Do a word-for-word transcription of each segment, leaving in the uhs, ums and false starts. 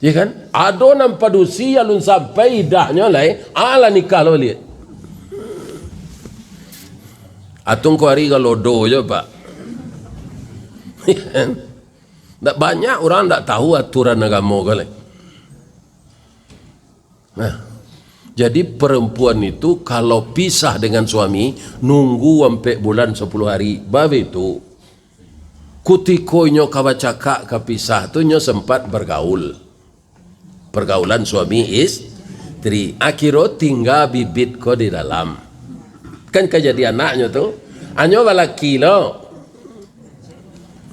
Ya kan? Ado nan padusi alun sampai idahnyo lai, alah nikah lo baliak. Atung ko ari galodo jo, Pak. Ya kan? Ndak banyak urang ndak tahu aturan agamo ko lai. Nah, jadi perempuan itu kalau pisah dengan suami, nunggu ampek bulan sapuluah hari, babitu. Kutiko inyo ka bacakak, ka pisah tu, inyo sempat bergaul. Pergaulan suami istri. Akhiro tingga bibit ko di dalam. Kan ka jadi anaknyo tu. Anyo balaki lo.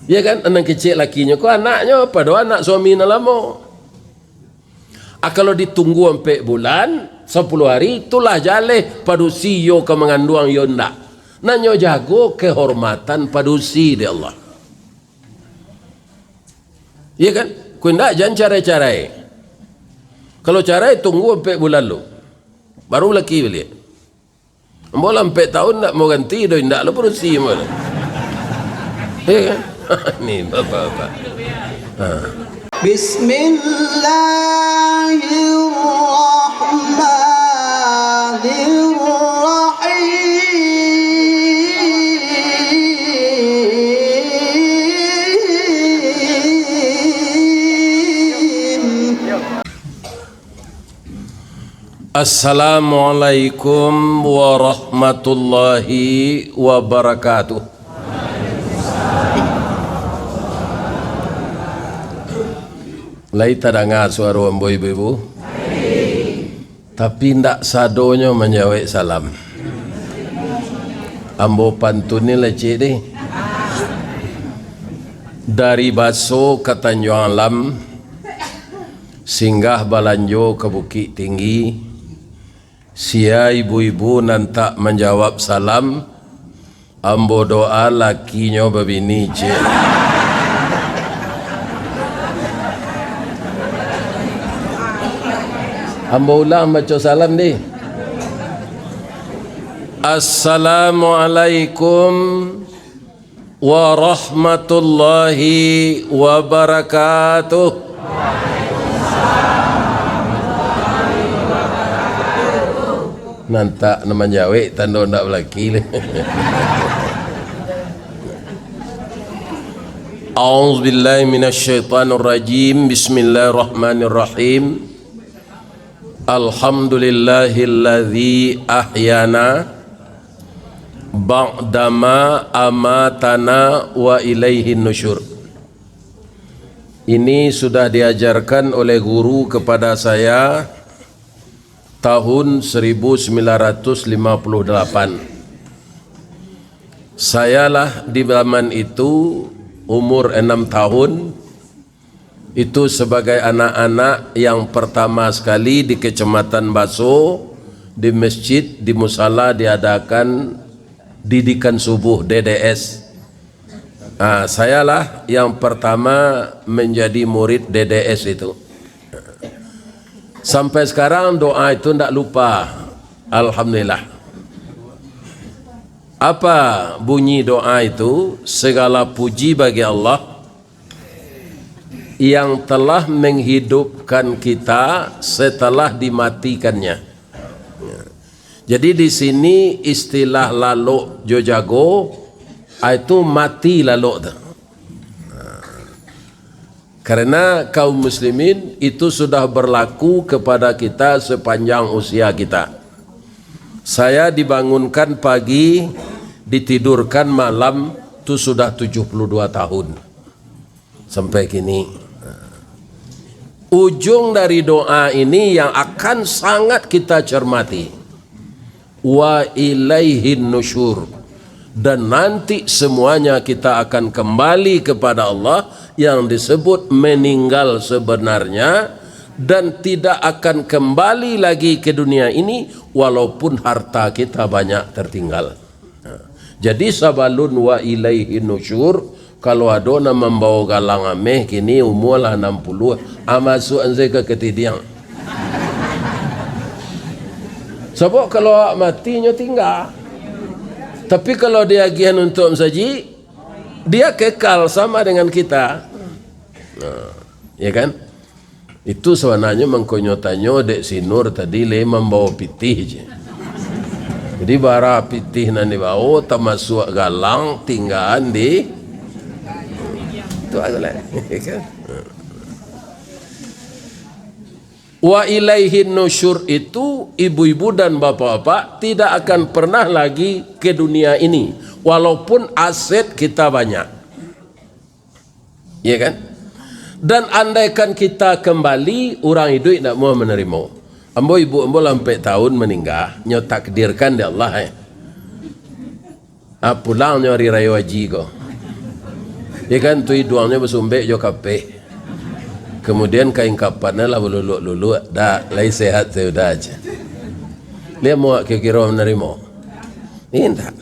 Ya kan, nan kecek lakinyo ko anaknyo, padahal anak suami nan lamo. Ah, kalau ditunggu ampek bulan, sapuluah hari, itulah jaleh padusi iyo ka manganduang iyo ndak. Nan nyo jago kehormatan padusi dek Allah. Iya kan? Kok indak, jan carai-carai. Kalau carai, tunggu ampek bulan lu. Baru laki baliak. Ambo lah ampek tahun ndak mau ganti doh, indak lo padusi ambo lah. Iya kan? Ni bapak-bapak. Ha. Bismillahirrahmanirrahim. Assalamualaikum warahmatullahi wabarakatuh. Lai tadanga suaro ambo, ibu-ibu? Tapi, indak sadonyo manjawek salam. Ambo pantun ni lecik deh. Dari Baso ka Tanjuang Alam, singgah balanjo ka Bukik Tinggi, sia ibu-ibu nan tak manjawab salam, ambo doa lakinyo babini, ciek. Ambo ulang baco salam, deh. Assalamualaikum warahmatullahi wabarakatuh. Nan tak nan manjawek, tando ndak balaki. A'udzubillahi minasyaitonirrajim. Bismillahirrahmanirrahim. Alhamdulillahilladzi ahyana ba'dama amatana wa ilaihin nusyur. Ini sudah diajarkan oleh guru kepada saya tahun seribu sembilan ratus lima puluh delapan. Sayalah di zaman itu umur enam tahun, itu sebagai anak-anak yang pertama sekali di Kecamatan Baso, di masjid, di musala diadakan didikan subuh, D D S. Ah, sayalah yang pertama menjadi murid D D S itu. Sampai sekarang doa itu ndak lupa. Alhamdulillah. Apa bunyi doa itu? Segala puji bagi Allah yang telah menghidupkan kita setelah dimatikannya. Jadi, di sini istilah lalok jo jago, ah, itu mati lalok tu. Karena kaum muslimin itu sudah berlaku kepada kita sepanjang usia kita. Saya dibangunkan pagi, ditidurkan malam, tu sudah tujuh puluh dua tahun. Sampai kini. Ujung dari doa ini yang akan sangat kita cermati. Wa ilaihin nusyur. Dan nanti semuanya kita akan kembali kepada Allah, yang disebut meninggal sebenarnya, dan tidak akan kembali lagi ke dunia ini, walaupun harta kita banyak tertinggal. Nah, jadi sabalun wa ilaihin nusyur, kalau ado nan mambawo galang ameh, kini umua lah anam puluah, ah, masuak an sajo ka katidiang. Sabab kalau awak mati, nyo tingga. Tapi kalau diagiahan untuak masajik, dia kekal sama dengan kita. Nah, ya kan? Itu sabananyo mangkonyo tanyo dek si Nur tadi, lai mambawo pitih je. Jadi, bara pitih nan dibawo, tamasuak galang, tinggaan di, tu aja lah. Kan? Wa ilaihin nusyur itu, ibu-ibu dan bapak-bapak, tidak akan pernah lagi ke dunia ini, walaupun aset kita banyak. Ya kan? Dan andaikan kita kembali, urang iduik ndak mau manarimo. Ambo, ibu ambo lah ampek tahun maningga, nyo takdirkan dek Allah, eh. Ah, pulang nyo ari rayo haji ko. Ya kan, tu iduangnyo basumbek jo kapeh. Kemudian kain kapannya lah baluluak-luluak, dak, lai sehat sudah aja. Dia mau kira-kira manarimo? Indak.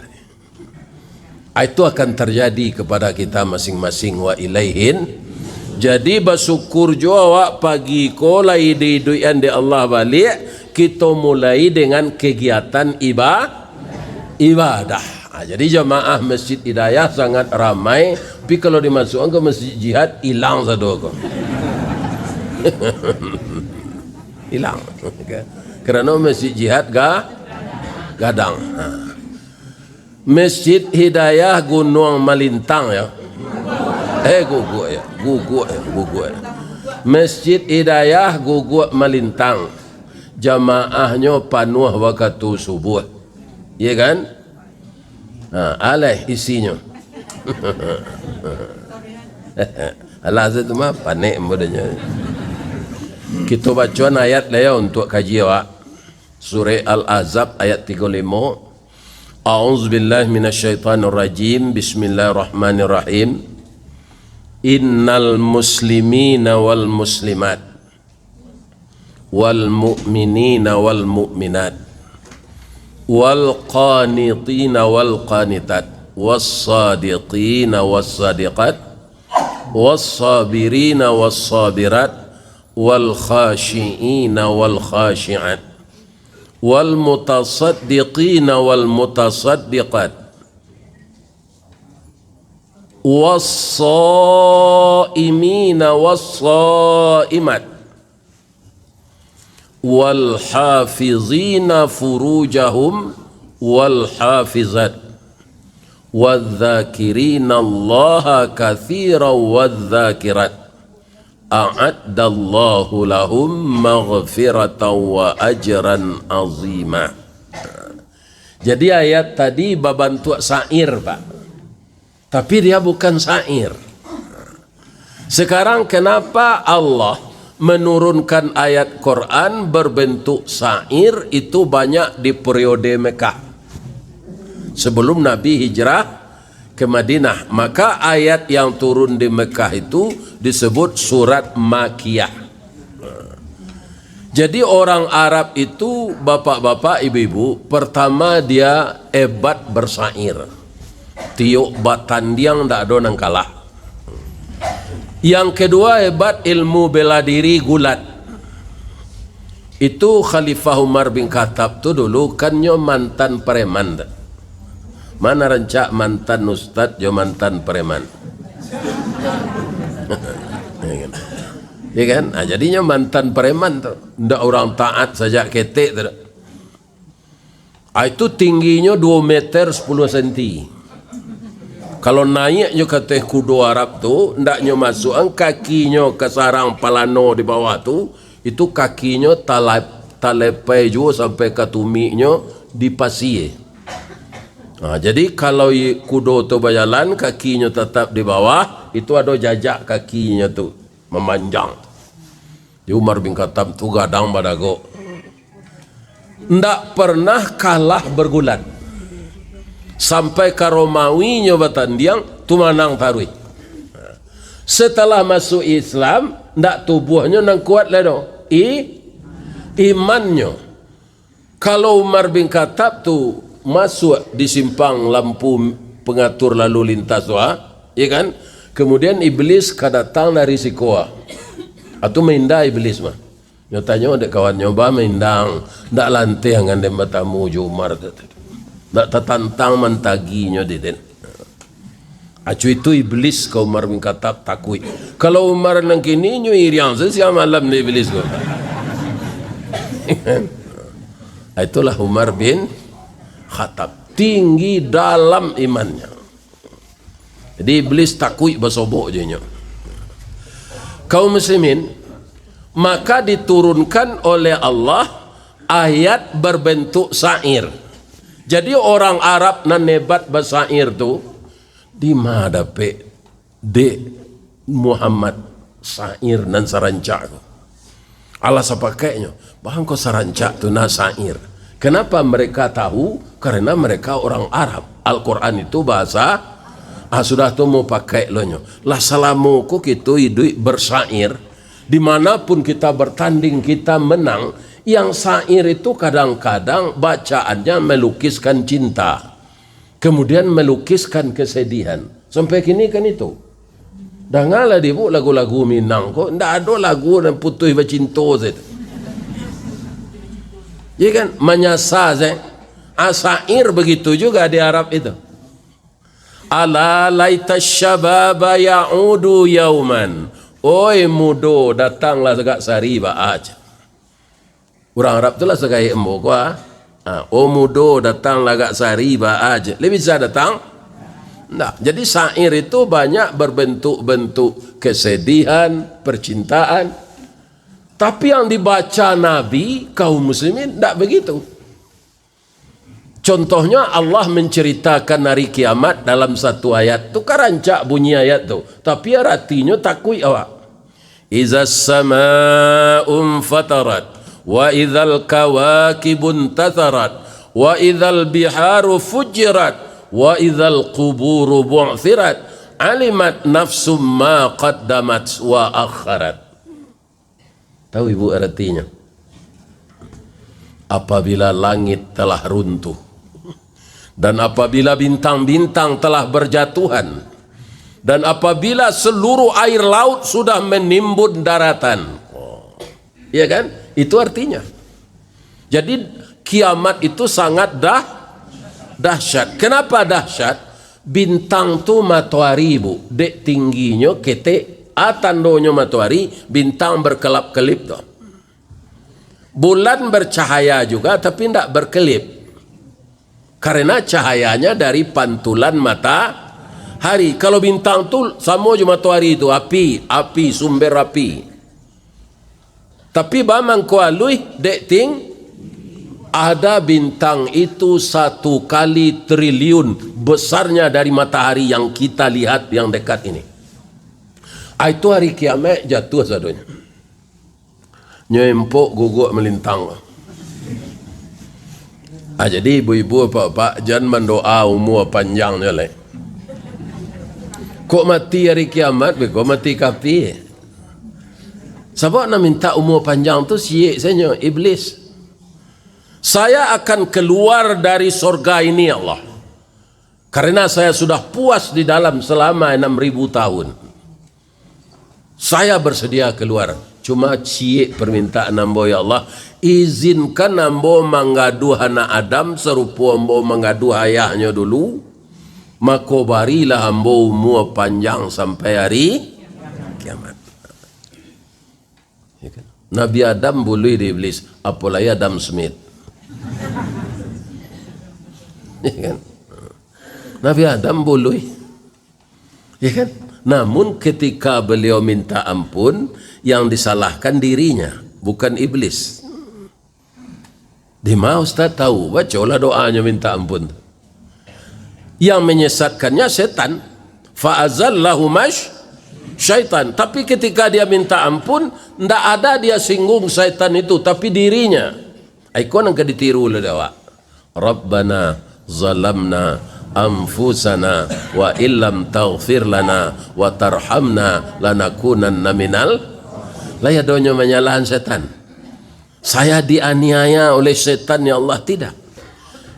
Ah, itu akan terjadi kepada kita masing-masing, wa ilaihin. Jadi, basyukur jo awak pagi ko lai diiduikan dek Allah baliak, kito mulai dengan kegiatan iba-, ibadah. Ah, jadi, jamaah Masjid Hidayah sangat ramai, tapi kalau dimasuakan ke Masjid Jihad, ilang sado ko. Ilang. Karano Masjid Jihad ga-, gadang. Ha. Masjid Hidayah Gunuang Malintang, ya. Eh, guguak, ya. Guguak, ya. Guguak, ya. Masjid Hidayah Guguak Malintang. Jamaahnyo panuah wakatu subuah. Iya kan? Ha, aleh isinyo. Alah, tu mah panek modanya. Kito bacoan ayat lah ya untuk kaji awak. Surah Al-Ahzab ayat tigo limo. A'udzubillahi minasyaitonirrajim. Bismillahirrahmanirrahim. Innal muslimina wal muslimat, wal mu'minina wal mu'minat, wal qanitina wal qanitat, was sadiqina was sadiqat, was sabirina was sabirat, wal khashiina wal khashiat, wal mutasaddiqina wal mutasaddiqat, was saimina was saimat, wal hafizina furujahum wal hafizat, wadzakirinallaha katsiran wadzakirat, a'addallahu lahum maghfiratan wa ajran azima. Jadi, ayat tadi babantuak syair, Pak. Tapi dia bukan syair. Sekarang, kenapa Allah menurunkan ayat Quran berbentuk syair itu banyak di periode Mekah? Sebelum Nabi hijrah ke Madinah, maka ayat yang turun di Mekah itu disebut surat Makkiyah. Jadi, orang Arab itu, bapak-bapak, ibu-ibu, pertama dia hebat bersyair. Tiok batandiang ndak ado nan kalah. Yang kedua, hebat ilmu bela diri, gulat. Itu Khalifah Umar bin Khattab tu dulu kan nyo mantan preman tu. Mana rancak mantan ustad jo mantan preman? Ya kan? Ah, jadinyo mantan preman tu. Ndak urang taat sajak ketek tu. Ah, itu tingginyo duo meter sepuluh senti. Kalau naiak nyo ka ateh kudo Arab tu, ndak nyo masuakan kakinyo ka sarang palano di bawah tu, itu kakinyo tala-, talapai juo sampai ka tumiknyo di pasie. Ha, jadi, kalau i-, kudo tu bajalan, kakinyo tatap di bawah, itu ado jajak kakinyo tu mamanjang. Di Umar bin Khattab tu gadang badagok. Ndak pernah kalah bergulat. Sampai ka Romawi nyo batandiang, tu manang taruih. Setelah masuk Islam, ndak tubuahnyo nan kuat lai doh. I-, imannyo. Kalau Umar bin Khattab tu masuak di simpang lampu pengatur lalu lintas tu, ha? Ya kan? Kemudian Iblis ka datang dari siko, ha. Atu maindah Iblis mah. Nyo tanyo dek kawannyo, "Ba maindah, ndak lanteh angkan den batamu jo Umar tu. Ndak tatantang mantaginyo di den." Acu itu Iblis ka Umar bin Khattab takuik. Kalau Umar nan kini nyo iriang se siang malam di Iblis ko. Itulah Umar bin Khattab. Tinggi dalam imannya. Jadi Iblis takuik basobok je nyo. Kaum muslimin, maka diturunkan oleh Allah ayat berbentuk syair. Jadi orang Arab nan hebat basyair tu, di ma dapek dek Muhammad syair nan sarancak tu? Alah sapakaiknyo, bangko sarancak tu nah syair. Kenapa mereka tahu? Karena mereka orang Arab. Al-Quran itu bahasa, ah, sudah tu mau pakai lo nyo. Lah salamo ko kito iduik bersyair, di mana pun kita bertanding, kita menang, yang syair itu kadang-kadang bacaannya melukiskan cinta, kemudian melukiskan kesedihan. Sampai kini kan itu. Dangalah di bu lagu-lagu Minang ko, ndak ado lagu nan putuih bacinto se tu. Iya kan? Manyasa se. Ah, syair begitu juga di Arab itu. Ala laita syababa ya'udu yauman. Oi mudo, datanglah sagak sari baa je. Urang Arab tu lah sagaek ambo ko, ah. Ha, oh mudo, datanglah agak sari baa je. Lai bisa datang? Ndak. Jadi syair itu banyak berbentuk-bentuk kesedihan, percintaan. Tapi yang dibaca Nabi, kaum muslimin, ndak begitu. Contohnya Allah menceritakan hari kiamat dalam satu ayat. Tu kan rancak bunyi ayat tu. Tapi aratinyo takuik awak. Izas sama'u infatarat, wa izal kawakibun tatharat, wa izal biharu fujirat, wa izal quburu bu'thirat, alimat nafsum ma qaddamat wa akharat. Tahu ibu aratinyo? Apabila langit telah runtuh, dan apabila bintang-bintang telah berjatuhan, dan apabila seluruh air laut sudah menimbun daratan. Oh, iya kan? Itu artinya. Jadi, kiamat itu sangat dah-, dahsyat. Kenapa dahsyat? Bintang tu matoari, Bu. Dek tingginyo ketek, a tandonyo matoari, bintang berkelap-kelip tu. Bulan bercahaya juga, tapi ndak berkelip. Karena cahayanya dari pantulan matahari. Kalau bintang tu samo jo matoari tu, api, api, sumber api. Tapi baa mangko aluih, dek ting-, ada bintang itu satu kali triliun besarnya dari matahari yang kita lihat yang dekat ini. Ah, itu hari kiamat jatuh sadonyo. Nyo empok guguak malintang. Ah, jadi ibu-ibu, apak-apak, jan mandoa umua panjang nyo lai. Kok mati hari kiamat, beko mati kapi. Sabab nan mintak umua panjang tu siek sajo, iblis. Saya akan keluar dari sorga ini, ya Allah. Karena saya sudah puas di dalam selama enam ribu tahun. Saya bersedia keluar. Cuma ciek permintaan ambo, ya Allah, izinkan ambo manggaduah anak Adam sarupo ambo manggaduah ayahnyo dulu, mako barilah ambo umua panjang sampai hari kiamat. Ya kan? Nabi Adam buluih di Iblis, apolai Adam Smith. Ya kan? Nabi Adam buluih. Ya kan? Namun ketika beliau minta ampun, yang disalahkan dirinya, bukan Iblis. Di ma Ustaz tahu? Bacolah doanyo minta ampun tu. Yang menyesatkannya setan. Fa azallahuma syaitan. Tapi ketika dia minta ampun, ndak ada dia singgung setan itu, tapi dirinya. Ai ko nan ka ditiru lah dek awak. Rabbana zalamna anfusana wa illam taghfir lana wa tarhamna lanakunanna minal. Lai adonyo manyalahan setan. Saya dianiaya oleh setan, ya Allah, tidak.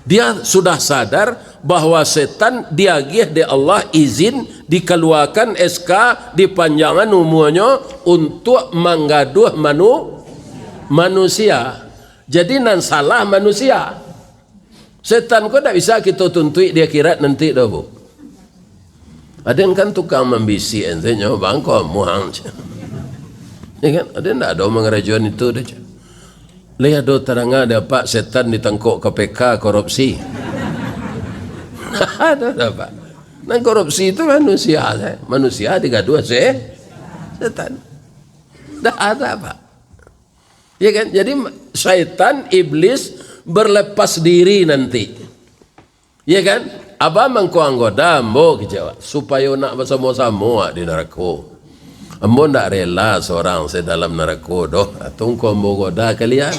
Dia sudah sadar bahwa setan diagiah dek Allah izin dikaluakan S K dipanjangan umuanyo untuk manggaduah manu-, manusia. Jadi nan salah manusia. Setan ko ndak bisa kito tuntuik di akhirat nanti doh, Bu. Aden kan tukang mambisiak, ente nyo bangko muhang. Ya kan? Aden ndak ado mangarajoan itu doh. Lai ado tadanga dek Apak setan ditangkok K P K korupsi? Ndak ado doh, Pak. Nan korupsi itu manusia saja. Manusia digaduah se-, setan. Ndak ado, Pak. Ya kan? Jadi, syaitan, iblis berlepas diri nanti. Ya kan? Abah mangko anggoda ambo kecewa, supayo nak basamo-samo awak di narako. Ambo ndak rela sorang se dalam narako doh, atau ngko ambo goda kalian.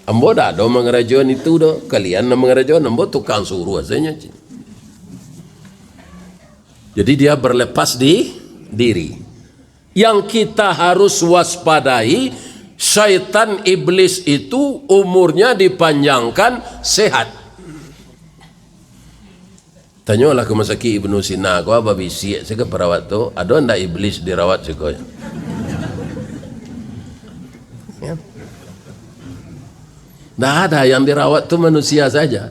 Ambo ndak ado mangarajoan itu doh, kalian nan mangarajoan, ambo tukang suruah saja. Jadi dia berlepas di diri. Yang kita harus waspadai, syaitan iblis itu umurnya dipanjangkan sehat. Tanyolah ka Rumah Sakik Ibnu Sina ko, babisiak se ka perawat tu, ado ndak iblis dirawat siko? Ya. Ndak ada, yang dirawat tu manusia saja.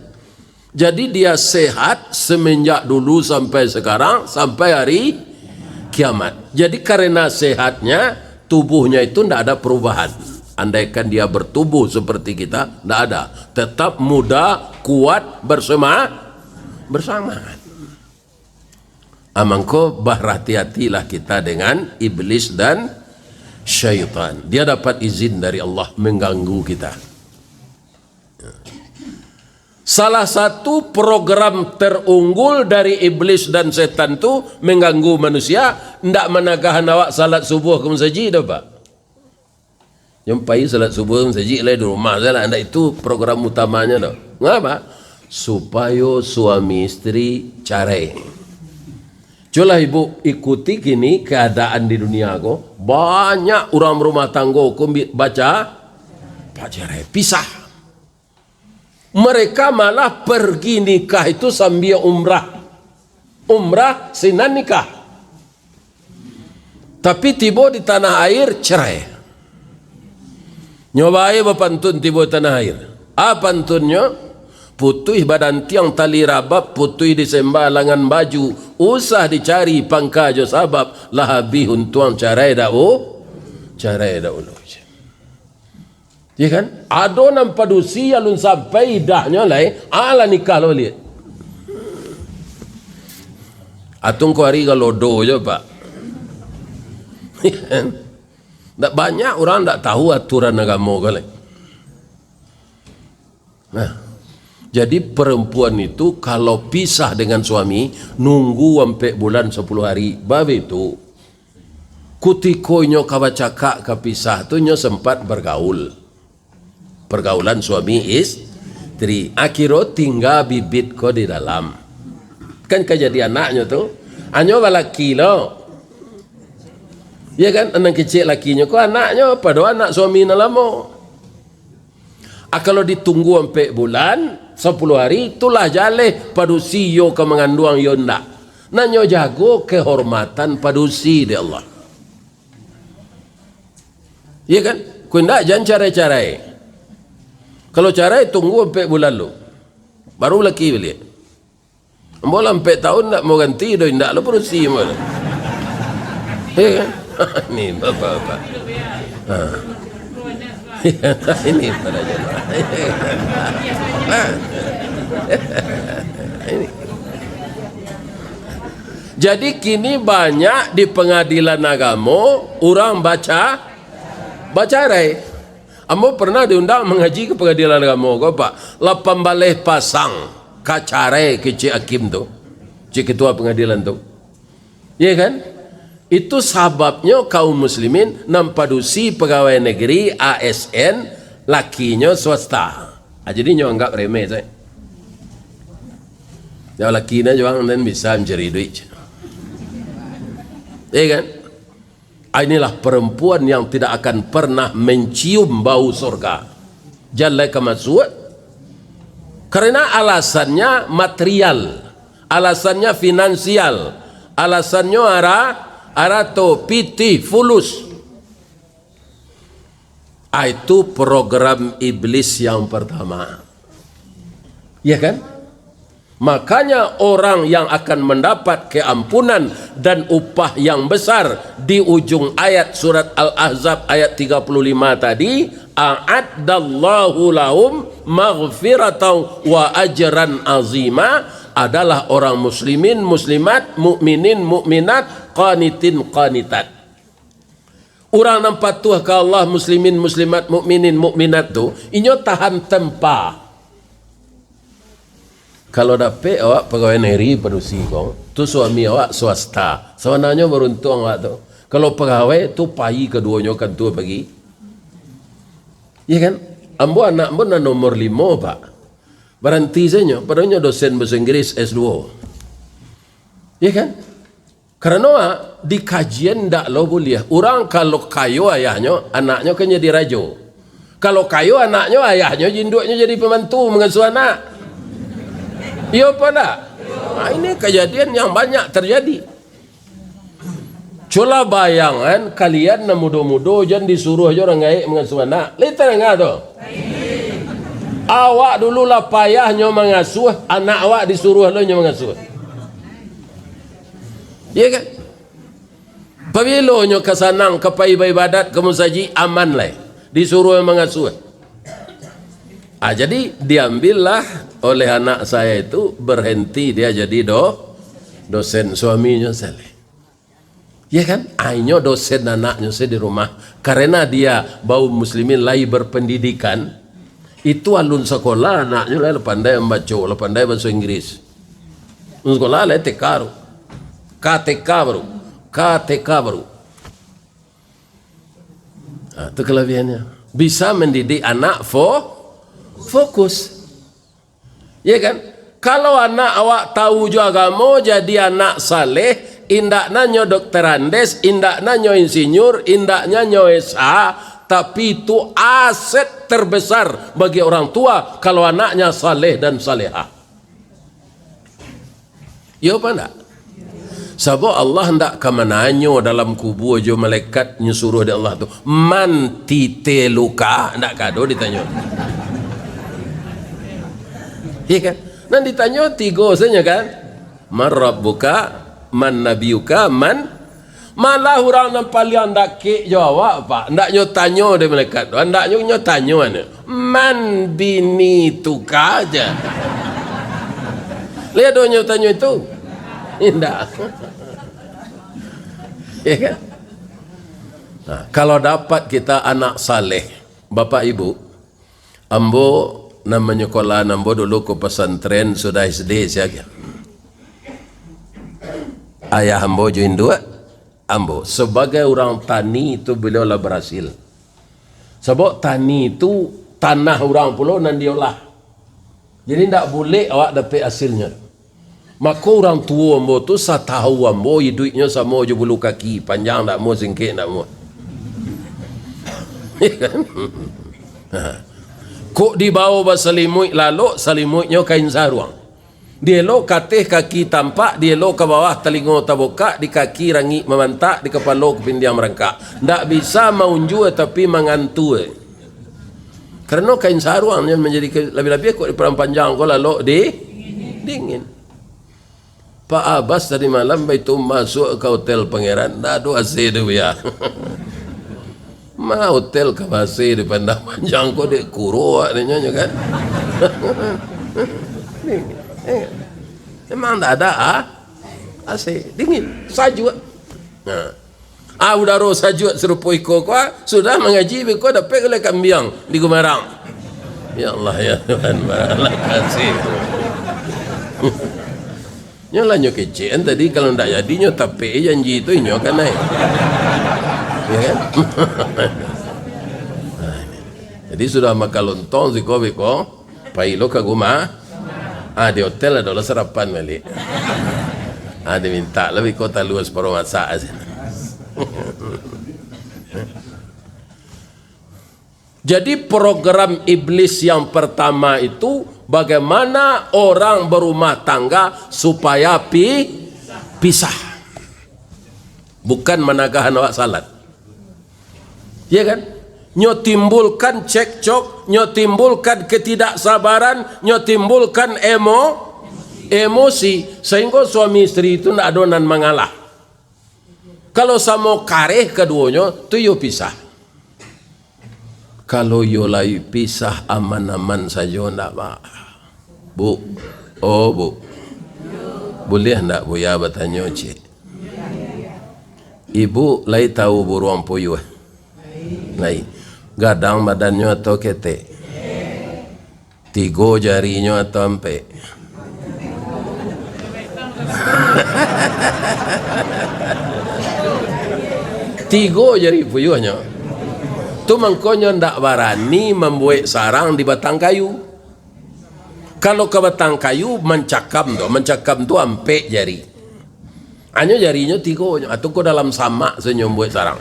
Jadi dia sehat semenjak dulu sampai sekarang, sampai hari kiamat. Jadi karena sehatnya, tubuhnya itu ndak ada perubahan. Andaikan dia bertubuh seperti kita, ndak ada. Tetap muda, kuat, bersema-, bersemangat. Amangko, berhati-hatilah kita dengan iblis dan syaitan. Dia dapat izin dari Allah mengganggu kita. Salah satu program terunggul dari iblis dan setan tu mengganggu manusia, ndak managahan awak salat subuh ka masajik doh, Pak. Nyo pai salat subuh ka masajik lai di rumah sajo lah, ndak itu program utamanya doh. Ngapa? Supayo suami isteri carai. Cubolah ibu ikuti kini keadaan di dunia ko, banyak urang barumah tanggo ko bi-, baca, bacarai, pisah. Mereka malah pergi nikah itu sambia umrah. Umrah sinan nikah. Tapi tibo di tanah air, cerai. Nyo bae bapantun tibo di tanah air. A pantunnyo? Putuih badantiang tali rabab, putuih disemba langan baju, usah dicari pangka jo sabab, lah abih untuang carai dahulu, carai dahulu. Ya kan? Ado nan padusi alun sampai idahnyo lai, alah nikah lo baliak. Atau ngko ari galodo jo, Pak. Ya kan? Ndak banyak urang ndak tahu aturan agamo ko lai. Nah, jadi perempuan itu kalau pisah dengan suami, nunggu ampek bulan sapuluah hari, babitu. Kutiko inyo ka bacakak, ka pisah tu, inyo sempat bergaul. Pergaulan suami isteri. Akhiro tingga bibit ko di dalam. Kan ka jadi anaknyo tu. Anyo balaki lo. Ya kan, anak kecil lakinyo ko anaknyo, padahal anak suami nan lamo. Ah, kalau ditunggu ampek bulan, sapuluah hari, itulah jaleh padusi iyo ka manganduang iyo ndak. Nan nyo jago kehormatan padusi dek Allah. Iya kan? Kok indak, jan carai-carai. Kalau carai, tunggu ampek bulan lu. Baru laki baliak. Ambo lah ampek tahun ndak mau ganti doh, indak lo padusi ambo tu. Iya kan? Ini bapak-bapak. Ha. Ini pada jemaah. Ha. Ini. Jadi kini banyak di pengadilan agamo urang baca-, bacarai. Ambo pernah diundang mangaji ka pangadilan agamo ko, Pak. Lapan baleh pasang ka carai kecek hakim tu, cek ketua pangadilan tu. Iya kan? Itu sababnyo kaum muslimin nan padusi pegawai negeri, A S N, lakinyo swasta. Ah, jadi nyo anggap remeh sajo. Yo, laki nyo juo nan bisa mancari duit. Iya kan? Ah, inilah perempuan yang tidak akan pernah mencium bau surga. Jan lai ka masuak. Karena alasannya material, alasannya finansial, alasannya ara-, arato, pitih, fulus. Ah, itu program iblis yang pertama. Ya kan? Makanya orang yang akan mendapat keampunan dan upah yang besar di ujung ayat surat Al-Ahzab ayat tiga puluh lima tadi, "A'addallahu lahum maghfiratan wa ajran azima," adalah orang muslimin, muslimat, mukminin, mukminat, qanitin, qanitat. Urang nan patuah ka Allah, muslimin, muslimat, mukminin, mukminat tu, inyo tahan tempa. Kalau dapek awak pagawai negeri padusi ko, tu suami awak swasta. Sabananyo baruntuang awak tu. Kalau pagawai tu pai kaduonyo kantua pagi. Iya kan? Ambo anak ambo nan nomor limo, Pak. Baranti sajo, padahal nyo dosen bahasa Inggris S dua. Iya kan? Karano, ah, di kajian ndak lo buliah. Urang kalau kayo ayahnyo, anaknyo kan jadi rajo. Kalau kayo anaknyo, ayahnyo, induaknyo jadi pembantu mangasuah anak. Iyo apa ndak? Nah, ini kejadian yang banyak terjadi. Cubolah bayangan, kalian nan mudo-mudo, jan disuruah jo urang gaek mangasuah anak. Lai tadanga tu? Awak dulu lah payah nyo mangasuah, anak awak disuruah lo nyo mangasuah. Iya kan? Pabilo nyo ka sanang, ka pai baibadat ka musajik, aman lai. Disuruah mangasuah. Ah, jadi, diambillah oleh anak saya itu, berhenti dia jadi do-, dosen, suaminyo saleh. Ya kan? Ah, inyo dosen anaknyo se di rumah. Karena dia baum muslimin lai berpendidikan, itu alun sakolah anaknyo lai lah pandai mambaco, lah pandai bahaso Inggris. Alun sakolah lai T K tu. K T K baru. K T K baru. Nah, itu kelebihannya. Bisa mendidik anak fo-, fokus. Ya kan? Kalau anak awak tahu jo agamo, jadi anak saleh, indak nanyo dokter Andes, indak nanyo insinyur, indak nanyo S A, tapi itu aset terbesar bagi orang tua kalau anaknya saleh dan salehah. Iyo apa ndak? Sabab Allah ndak ka mananyo dalam kubua jo malaikat nyo suruah dek Allah tu, "Man titeluka?" Ndak ka ado ditanyo. Iya kan? Nan ditanyo tigo sajo kan? "Man rabbuka, man nabiyuka, man." Malah urang nan paliang dakek jo awak, Pak, ndak nyo tanyo dek malaikat tu, ndak nyo, nyo tanyo anu, "Man binituka?" aja. Lai ado nyo tanyo itu? Indak. Ya kan? Nah, kalau dapat kita anak saleh, Bapak Ibu, ambo nan manyukolaan ambo dulu ko pasantren, sudah S D sia. Ayah ambo jo induak ambo, sabagai urang tani tu, baliau lah barasil. Sabab tani tu tanah urang pulo nan diolah. Jadi, ndak bulek awak dapek asilnyo. Mako, urang tuo ambo tu, satahu ambo, iduiknyo samo jo bulu kaki, panjang ndak muah, singkek ndak muah. Kok dibao basalimuik lalok, salimuiknyo kain saruang. Dielo ka ateh kaki tampak, dielo ka bawah talingo tabukak, di kaki rangik mamantak, di kapalo kapindiang marangkak. Ndak bisa maunjua, tapi mangantua. Karano kain saruang nan manjadi ka-, labiah-labiah kok di padang panjang ko lalok di dingin. Pak Abas tadi malam baitu masuak ka Hotel Pangeran, ndak ado A C tu, buya. Ma hotel ka ba-A C di padang panjang ko, dek kuro awak nyo, nyo kan? Dingin. Eh, memang ndak ada, ah, A C, dingin, sajuak. Nah. Ah, udaro sajuak sarupo iko ko, ah, sudah mangaji beko dapek gulai kambiang di Gumarang. Ya Allah, ya Tuhan, baralah kasih. Nyo lah nyo kecekan tadi, kalau ndak jadi nyo tapek janji tu, inyo kan naik. Ya kan? Jadi sudah makan lontong siko beko. Pai lo ka rumah. Ah, di hotel ado lo sarapan baliak. Ah, diminta lo beko talua saparo masak. Jadi, program iblis yang pertama itu, bagaimana orang berumah tangga supaya pi-, pisah. Bukan managahan awak salat. Ya kan? Nyo timbulkan cekcok, nyo timbulkan ketidaksabaran, nyo timbulkan emo-, emosi, sahinggo suami istri tu ndak ado nan mangalah. Kalau samo kareh kaduonyo, tu iyo pisah. Kalau iyo lai pisah aman-aman sajo ndak ba-, Bu, oh Bu, buliah ndak Buya batanyo ciek? Ibu lai tahu buruang puyuah? Lai. Gadang badannyo atau ketek? Tigo jarinyo atau ampek? Tigo jari puyuahnyo. Tu mangkonyo ndak barani mambuek sarang di batang kayu. Kalau ka batang kayu, mancakam tu, mancakam tu ampek jari. Hanyo jarinyo tigo nyo, atau ko dalam samak sajo mambuek sarang.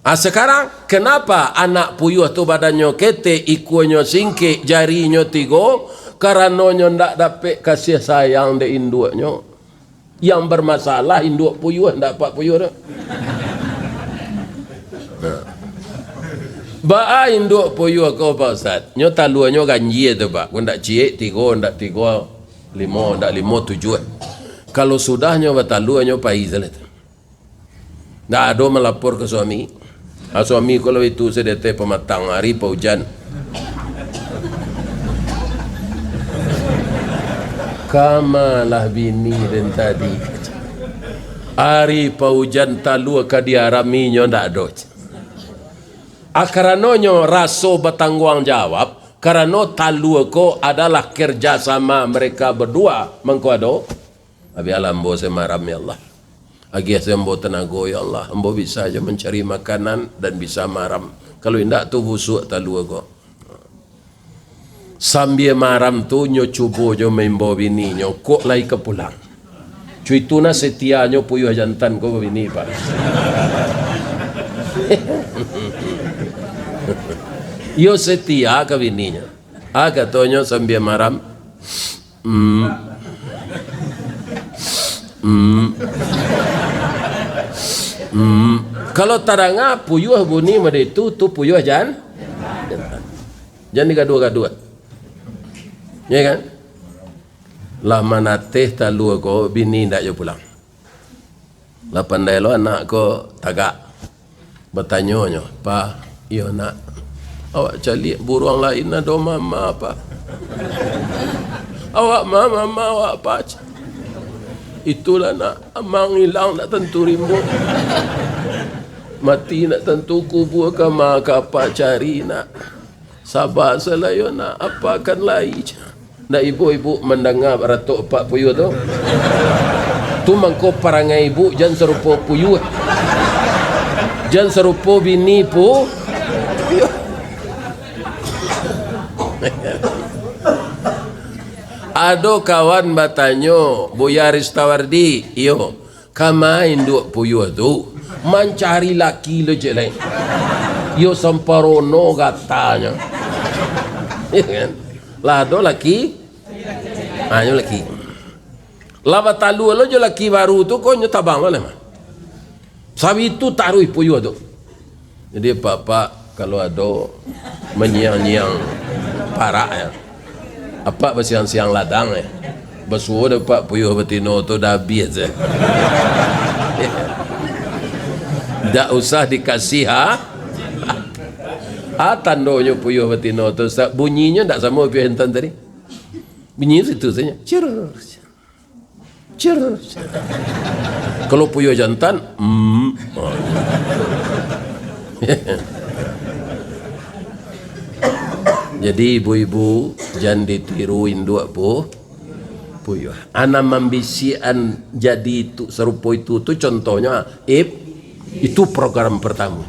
Ah, sakarang, kenapa anak puyuah tu badannyo ketek, ikuanyo singkek, jarinyo tigo? Karano nyo ndak dapek kasih sayang dek induaknyo. Yang bermasalah induak puyuah, ndak apak puyuah tu. Nah. Baa induak puyuah ko, Pak Ustaz? Nyo taluanyo ganjia tu, Pak. Ko ndak ciek, tigo, ndak tigo, limo, ndak limo, tujuah. Kalau sudah nyo batalua, nyo pai salah tu. Ndak ado malapor ka suami. Ah, suami ko lah itu sadeteh pamatang, ari paujan. Kamalah bini den tadi. Ari paujan talua ka diaraminyo ndak ado. Ah, karanonyo raso batangguang jawab, karano talua ko adalah kerja sama mereka berdua, mangko ado. Abialah ambo samaram, ya Allah. Agiah se ambo tanago, ya Allah. Ambo bisa jo mancari makanan dan bisa maram. Kalau indak tu busuak talua ko. Sambia maram tu, nyo cubo jo maimbau bininyo, kok lai ka pulang. Cuitu nah setianyo puyuah jantan ko babini, Pak. Iyo setia ka bininyo. Ah, katonyo sambia maram. Hmm. Hmm. Hmm. Kalau tadanga puyuah bunyi mode itu, tu puyuah jan-, jantan. Jan digaduah-gaduah. Ya kan? Lah manateh talua ko, bini ndak jo pulang. Lah pandai lo anak ko tagak. Batanyo nyo, "Pa, iyo nak, awak caliak buruang lain ado mama, Pa?" "Awak ma mama awak, Pa?" "Itulah nak, amang ilang ndak tantu rimbo. Mati ndak tantu kubua, ka ma ka apak cari nak." "Saba salah yo nak, apak kan lai," cah. Ndak ibu-ibu mandanga baratok apak puyuah tu? Tu mangko parangai ibu jan sarupo puyuah. Jan sarupo bini pu-, puyuah. Ado kawan batanyo, "Buya Ristawardi?" "Iyo." "Kama induak puyuah tu mancari laki lo cek lai. Iyo samparono gatanyo." Iyo kan? Lah ado laki, ha, nyo laki. Lah batalua lo jo laki baru tu, ko nyo tabang lo mah. Sabitu taruih puyuah tu. Jadi, apak-apak, kalau ado manyiang-nyiang parak, ya, apak basiang-siang ladang, ya, basuo dek apak puyuah batino tu, dah abih, ya. Ndak usah dikasih, ha? Ah, tandonyo puyuah batino tu, Ustaz, bunyinyo ndak samo puyuah jantan tadi. Bunyi situ saja. Cir. Cir. Kalau puyuah jantan, mm. Jadi, ibu-ibu, jan ditiru induak pu-, puyuah. Anak mambisiakan jadi itu, sarupo itu tu, contohnya, Ip, itu program pertama.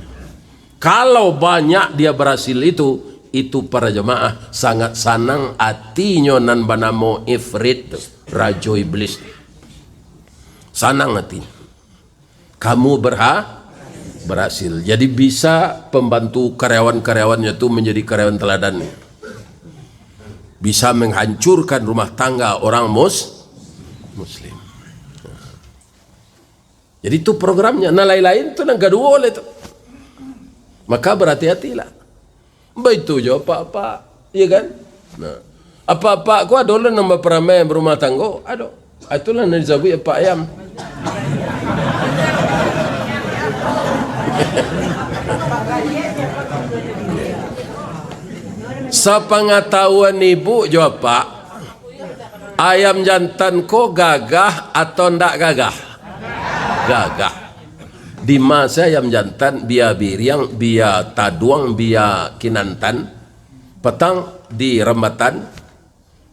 Kalau banyak dia berhasil itu, itu para jemaah sangat sanang atinyo nan banamo Ifrit tu, Rajo Iblis. Sanang atinyo. Kamu berha-, berhasil. Jadi bisa pembantu karyawan-karyawannya tu menjadi karyawan teladan. Bisa menghancurkan rumah tangga orang mus-, muslim. Jadi tu programnya. Nah, lain-lain tu nan kaduo lai tu. Maka berhati-hatilah. Baitu jo apak-apak, iya kan? Nah, Apak-apak ko ado lo nan baparamai barumah tanggo? Ado. Ah, itulah nan disabuik apak ayam. Sapangatahuan ibu jo apak, ayam jantan ko gagah atau ndak gagah? Gagah. Di ma se ayam jantan, bia biriang, bia taduang, bia kinantan, patang di Rambatan,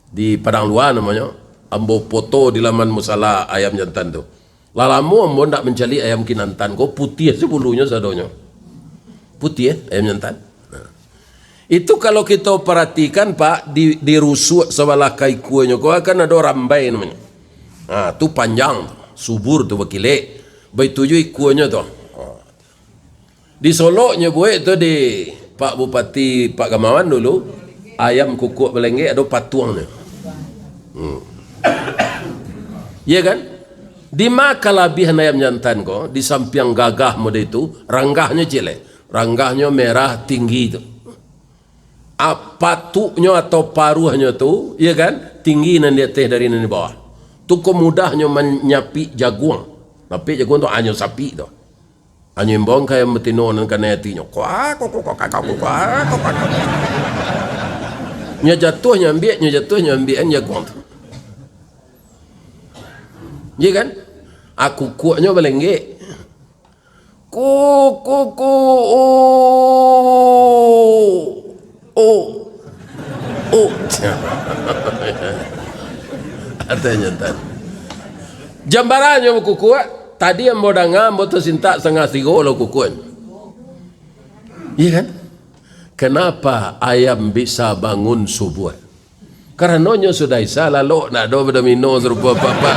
di Padang Lua namonyo, ambo poto di laman musala ayam jantan tu. Lah lamo ambo ndak mancaliak ayam kinantan ko, putiah se bulunyo sadonyo. Putiah ayam jantan. Nah. Itu kalau kito paratikan, Pak, di, di rusuak sabalah ka ikuanyo ko kan ado rambai namonyo. Nah, tu panjang tu, subur tu bakilek. Baitu jo ikuanyo tu. Nah. Di Solok nyo buek tu di Pak Bupati, Pak Gamawan dulu, ayam kukuak balenggek ado patuangnyo. Hmm. Iya kan? Di ma kalabiahan ayam jantan ko, di sampiang gagah model itu, ranggahnyo ciek lai. Ranggahnyo merah tinggi tu. A, patuknyo atau paruahnyo tu, iya kan? Tinggi nan di ateh dari nan di bawah. Tu ko mudahnyo manyapik jaguang. Napik jaguang tu, anyo sapik tu. Anyo imbau ka ayam batino nan kanai atinyo. Kuak, kuak, kuak, kuak, kuak, kuak, kuak, kuak. Nyo jatuah, nyo ambiak, nyo jatuah, nyo ambiak, kan jaguang tu. Iya kan? Ah, kukuaknyo balenggek. Ku, ku, ku, u, u. Oh. Ateh jantan. Jam bara nyo bakukuak, tadi ambo danga, ambo tasintak satangah tigo lo kukuaknyo. Iya kan? Kenapa ayam bisa bangun subuah? Karano nyo sudah isya, lalok ndak ado badomino sarupo apak-apak.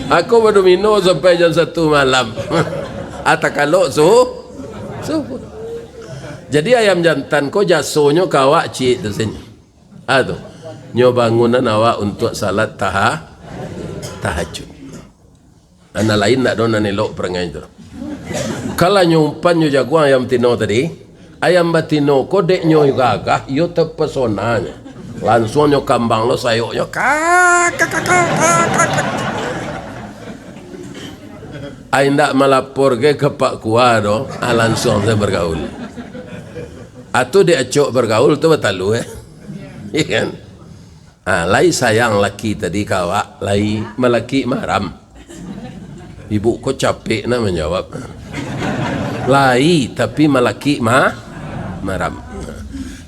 Aku badomino sampai jam satu malam. Atau kalok su-, subuah. Jadi ayam jantan ko jasonyo ka awak ciek tu sajo. Ah tu. Nyo bangunan awak untuak salat taha-, tahajud. Nan lain ndak ado nan elok parangai tu. Kalau nyo umpan nyo jaguang ayam batino tadi, ayam batino ko dek nyo gagah, iyo tapesona nyo. Lansuang nyo kambang lo sayoknyo, kak, kak, kak, kak, kak, kak. Ai ndak malapor ge ka Pak Kua do, ah, lansuang sajo bergaul. Atu diacok bergaul tu batalua, eh. Iya kan? Ah, lai sayang laki tadi ka awak, lai malakik maram. Ibu ko capek nak manjawab. Lai, tapi malakik ma-, maram.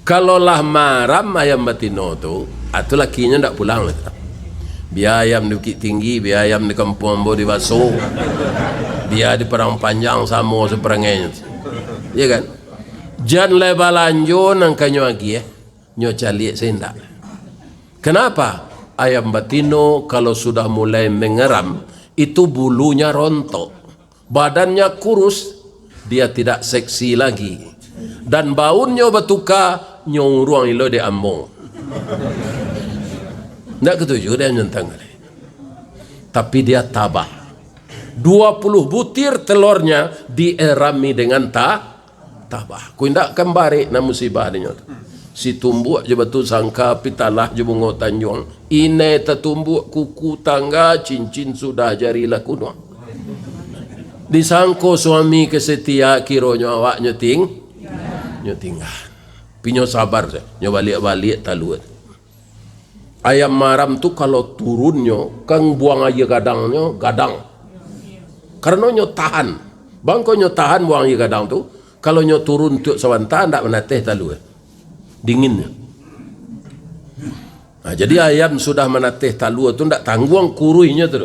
Kalau lah maram ayam batino tu, ah, tu lakinyo ndak pulang lai tu. Bia ayam di Bukittinggi, bia ayam di kampuang ambo di Baso, bia di Padang Panjang samo saparangainyo tu. Iya kan? Jan lai balanjo nan ka nyo agiah, eh. Nyo caliak sajo indak. Kenapa? Ayam batino kalau sudah mulai mengeram, itu bulunya rontok. Badannya kurus, dia tidak seksi lagi. Dan baunyo batuka, nyo uruang ilo dek ambo. Ndak katuju dek nyo tantang. Tapi dia tabah. Dua puluh butir telurnya dierami dengan ta-, tabah. Ko indak kan barek nan musibah dinyo tu. Si tumbuak jo batu sangka, pitalah jo bungo tanjuang. Inai tatumbuak kuku tangga, cincin sudah jari lah kunuang. Disangko suami ka setia, kironyo awak nyo ting-, nyo tingga. Tapi nyo sabar sajo, nyo baliak-baliak talua. Ayam maram tu kalau turunnyo, kan buang aia gadangnyo, gadang. Karano nyo tahan. Bangko nyo tahan buang aia gadang tu, kalau nyo turun tiok sabanta, ndak manateh talua. Dinginnyo. Nah, jadi ayam sudah manateh talua tu ndak tangguang kuruihnyo tu.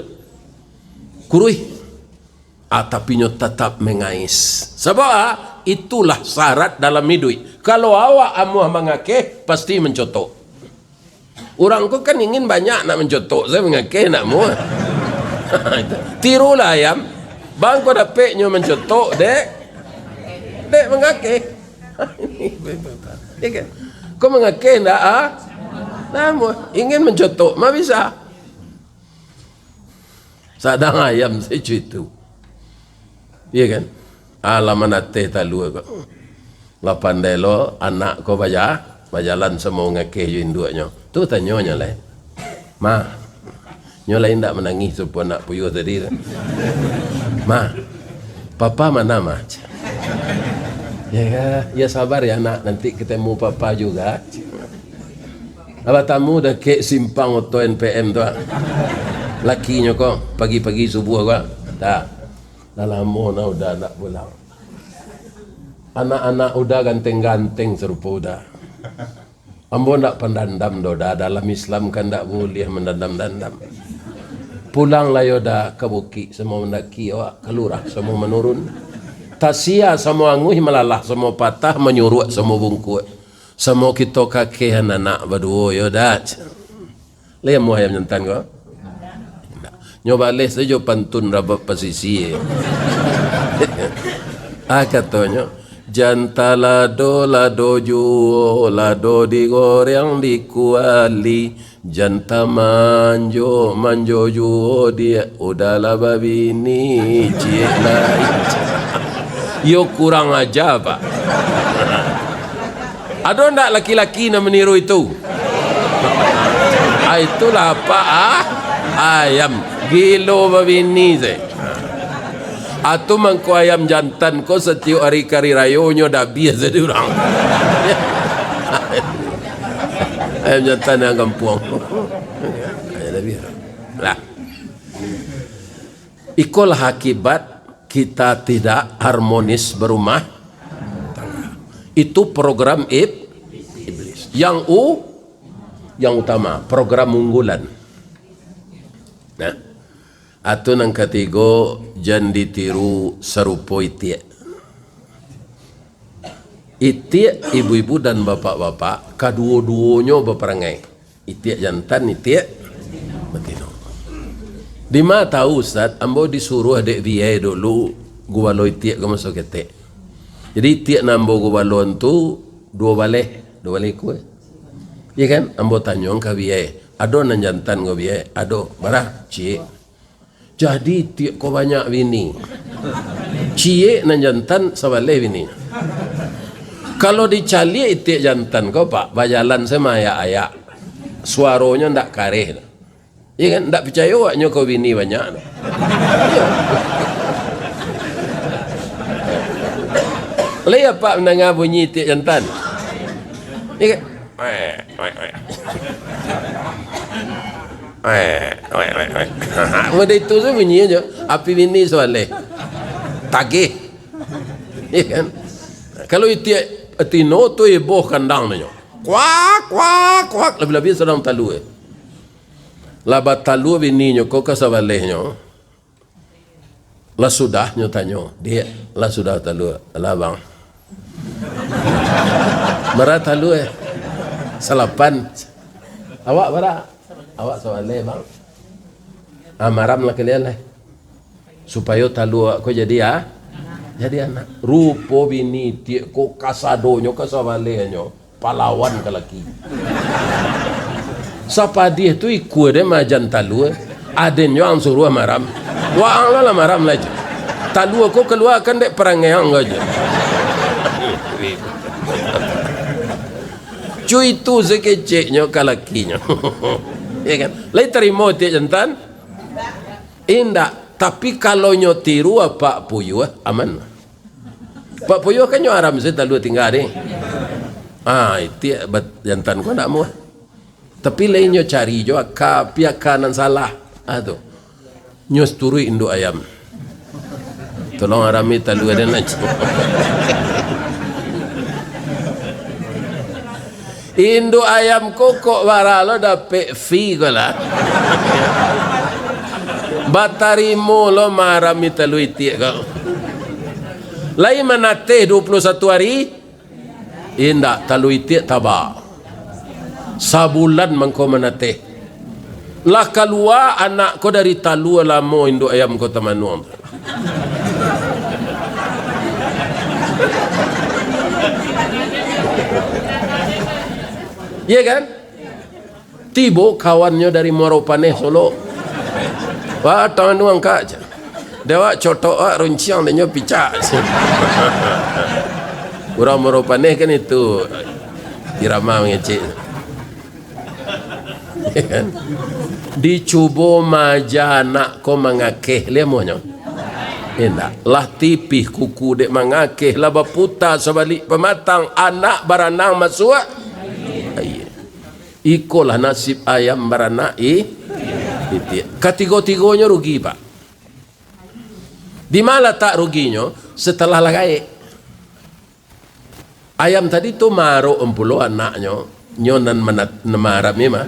Kuruih. Ah, tapi nyo tatap mangais. Sabab, ah, itulah syarat dalam iduik. Kalau awak amuah mangakeh, pasti mancotok. Urang ko kan ingin banyak nak mancotok, sajo mangakeh nak amuah. Tirulah ayam. Bangko dapek nyo mancotok, dek. Dek mangakeh. Iya kan? Ko mangakeh ndak, ah? Nak amuah. Ingin mancotok, mah bisa. Sadang ayam sajo itu. Iya kan? Alah manateh talua ko. Lah pandai lo anak ko baja-, bajalan samo ngakeh jo induaknyo. Tu tanyo nyo lai. Ma, nyo lai ndak manangih sarupo anak puyuah tadi tu. Ma, papa mana, Ma? Ya, ya sabar ya nak, nanti ketemu papa juga. Abah tamu dakek simpang oto N P M tu, ah. Lakinyo ko, pagi-pagi subuah ko, ah. Dah. Lah lamo nah Uda ndak pulang. Anak-anak Uda ganteng-ganteng sarupo Uda. Ambo ndak pandandam doh, Uda. Dalam Islam kan ndak buliah mandandam-dandam. Pulanglah yo, Uda, ka bukik samo mandaki awak, ka lurah samo manurun. Tasia samo anguih, malalah samo patah, manyuruak samo bungkuak. Samo kito kakeh anak baduo yo, Uda. Lai amuah ayam jantan ko? Indak. Nyo baleh sajo pantun rabab pasisi. Ah, katonyo, "Jan talado, lado juo, lado digoreng di kuali, jan tamanjo, manjo juo, diak, Uda lah babini, ciek lai." Iyo kurang aja, Pak. Ado ndak laki-laki nan maniru itu? Ah, itulah apak, ah, ayam. Gilo babini se. Atu mangko ayam jantan ko satiok ari kari rayo nyo dabiah se di urang. Ayam jantan nan kampuang. Dabiah. Lah. Ikolah akibat kita tidak harmonis berumah tangga. Itu program ib-, iblis. Yang u-, yang utama, program unggulan. Nah, atu nan katigo, jan ditiru sarupo itiak. Itiak, ibu-ibu dan bapak-bapak, kaduo-duonyo baparangai. Itiak jantan, itiak batino. Dima tahu, Ustaz, ambo disuruah dek biai dulu gubalo itiak ka maso ketek. Jadi, itiak nan ambo gubaloan tu duo baleh, duo baleh ikua. Iya kan? Ambo tanyoan ka biai, "Ado nan jantan ko, biai?" "Ado." "Bara?" "Ciek." Jadi, itiak ko banyak bini. Ciek nan jantan sabaleh bini. Kalau dicaliak itiak jantan ko, Pak, bajalan se maayak-ayak. Suaronyo ndak kareh. Iya kan? Ndak picayo awak nyo ko bini banyak tu. Iya. Lai apak mandanga bunyi itiak jantan? Iya kan? Weh, weh, weh. Weh, weh, weh, weh. Model itu tu bunyi aja. Api bini sabaleh. Tagih. Iya kan? Kalau itiak tino tu iboh kandang nyo. Kuak, kuak, kuak. Labiah-labiah sadang talua, eh. Lah batalua bininyo ko ka sabalehnyo. Lah sudah nyo tanyo, "Diak, lah sudah talua?" "Alah, Bang." "Bara talua, eh?" "Salapan." "Awak bara?" "Awak sabaleh, Bang." "Ah, maramlah kalian, eh. Supayo talua awak ko jadi, ah, jadi anak." Rupo bini itiak ko kasadonyo, kasabalehnyo. Palawan ka laki. Sapadiah tu ikua den maajan talua, aden jo ang suruah maram. Waang lah, lah maram lah jo. Talua ko kaluakan dek parangai ang ko jo. Cuy tu sakeceknyo ka lakinyo. Ya kan? Lai tarimo itiak jantan? Indak. Tapi kalau nyo tiru apak puyuah, aman. Pak puyuah kan nyo aram se talua tingga ni. Ah, itiak bat-, jantan ko ndak muah. Tapi lai nyo cari jo aka, pi aka nan salah. Ah, tu. Nyo turuik induak ayam. Tolong arami talua den lah. Induak ayam ko kok bara lo dapek fee ko lah. Batarimo lo maarami talua itiak ko. Lai manateh duo puluah satu ari? Indak, talua itiak taba. Sabulan mangko manateh. Lah kalua anak ko dari talua lamo induak ayam ko tamanuang tu. Iya kan? Tibo kawannyo dari Muaro Paneh, Solok. Wah, tamanuang kak, jar. Dek awak cotok awak runciang, dek nyo picak. Urang Muaro Paneh kan itu irama mangecek. Dicubo maaja anak ko mangakeh, lai amuahnyo? Indak. Lah tipih kuku dek mangakeh, lah baputa sabalik pamatang, anak baranang masuak aia. Ikolah nasib ayam baranak i-, itiak. Katigo-tigonyo rugi, Pak. Di ma latak ruginyo? Setelah lah gaek. Ayam tadi tu maarok pulo anaknyo, nyo nan mana-, nan maarami mah.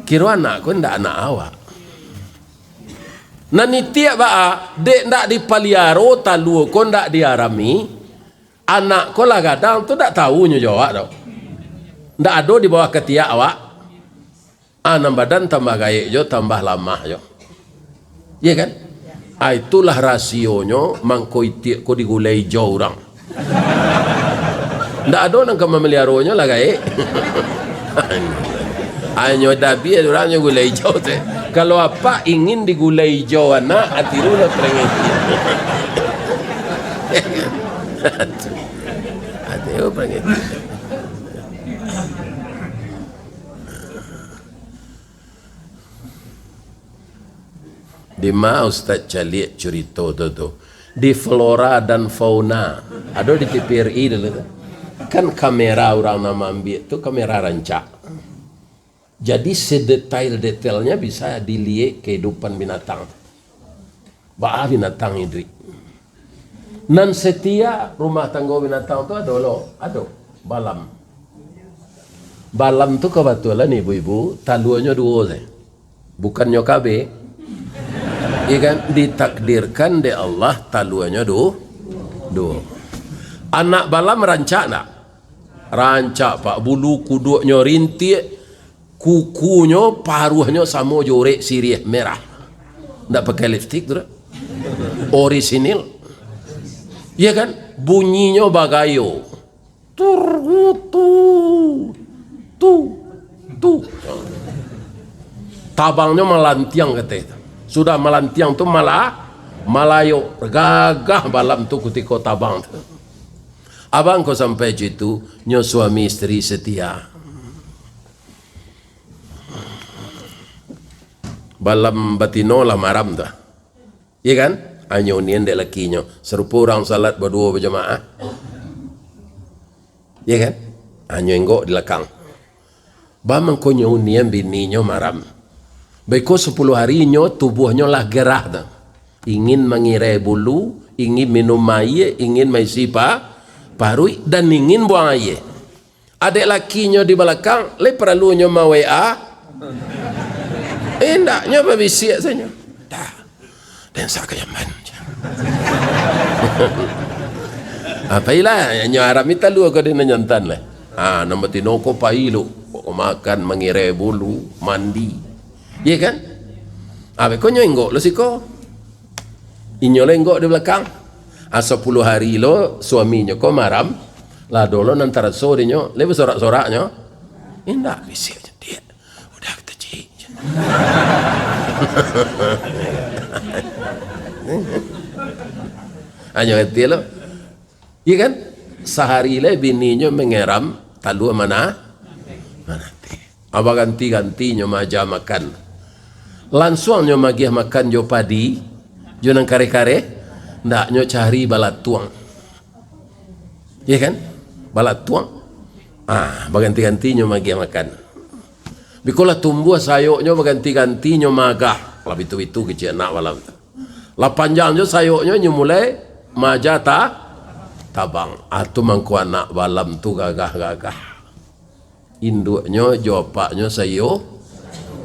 Kiro anak ko ndak anak awak. Nan itiak baa, dek ndak dipaliaro, talua ko ndak diarami, anak ko lah gadang tu ndak tahu nyo jo awak doh. Ndak ado di bawah katiak awak. Ah, nan badan tambah gaek jo, tambah lamah jo. Iya kan? Ah, itulah rasionyo mangko itiak ko digulai ijau urang. Ndak ado nan ka mamaliaronyo lah gaek. Anyo dabiah urang nyo gulai ijau tu. Kalau apak ingin digulai ijau anak, ati lu lah perengek. Ati lu perengek. Di ma Ustaz caliak curito tu, tu? Di Flora dan Fauna. Ado di T V R I dulu tu. Kan kamera urang nan maambiak tu kamera rancak. Jadi, sedetail-detailnya bisa diliek kehidupan binatang. Baa binatang iduik. Nan setia rumah tanggo binatang tu ado lo, ado. Balam. Balam tu kabatulan, ibu-ibu, taluanyo duo sajo. Bukannyo kabeh. Iya kan? Ditakdirkan dek Allah taluanyo du-, duo. Anak balam rancak ndak? Rancak, Pak. Bulu kuduaknyo rintiak, kukunyo, paruahnyo samo jo urek siriah merah. Ndak pakai lipstik tu doh. Orisinil. Iya kan? Bunyinyo bagayo. Tur, tu, tu, tu. Tabangnyo malantiang, kato. Sudah malantiang tu mala-, malayo. Gagah balam tu kutiko tabang tu. Abang ko sampai situ, nyo suami isteri setia. Balam batino lah maram tu. Iya kan? Anyo unian dek lakinyo. Sarupo urang salat baduo bajamaah. Iya kan? Anyo enggok di lakang. Bamangkonyo unian bininyo maram. Baiko sapuluah hari nyo tubuahnyo lah gerah tu. Ingin mangirai bulu, ingin minum aia, ingin maisi pa-, paruik, dan ingin buang aia. Adek lakinyo di balakang, lai paralu nyo ma-W A? Indak, nyo babisiak sajo. Dah. Den sa ka Yaman. Ah, pailah, nyo arami talua ko den nan jantan lah. Ah, nan batino ko pai lo. Makan, mangirai bulu, mandi. Iya kan? Ah, beko nyo inggok lo siko. Inyo lo inggok di balakang. Ah, sapuluah hari lo suaminyo ko maram. Lah ado lo nan taraso dinyo, lai basorak-soraknyo. Indak, bisiak je, "Diak, udah kita cik." Hanyo kecek lo. Iya kan? Sahari lai bininyo mangeram, talua mana? Manateh. Baganti-gantinyo maaja makan. Lansuang nyo magiah makan jo padi, jo nan kareh-kareh, ndak, nyo cari balatuang. Iya kan? Balatuang. Ah, baganti-gantinyo magiah makan. Biko lah tumbuah sayoknyo baganti-gantinyo maagah. Lah bitu-bitu kecek anak balam tu. Lah panjang jo sayoknyo, nyo mulai maaja ta-, tabang. Ah, tu mangko anak balam tu gagah-gagah. Induaknyo jo apaknyo saiyo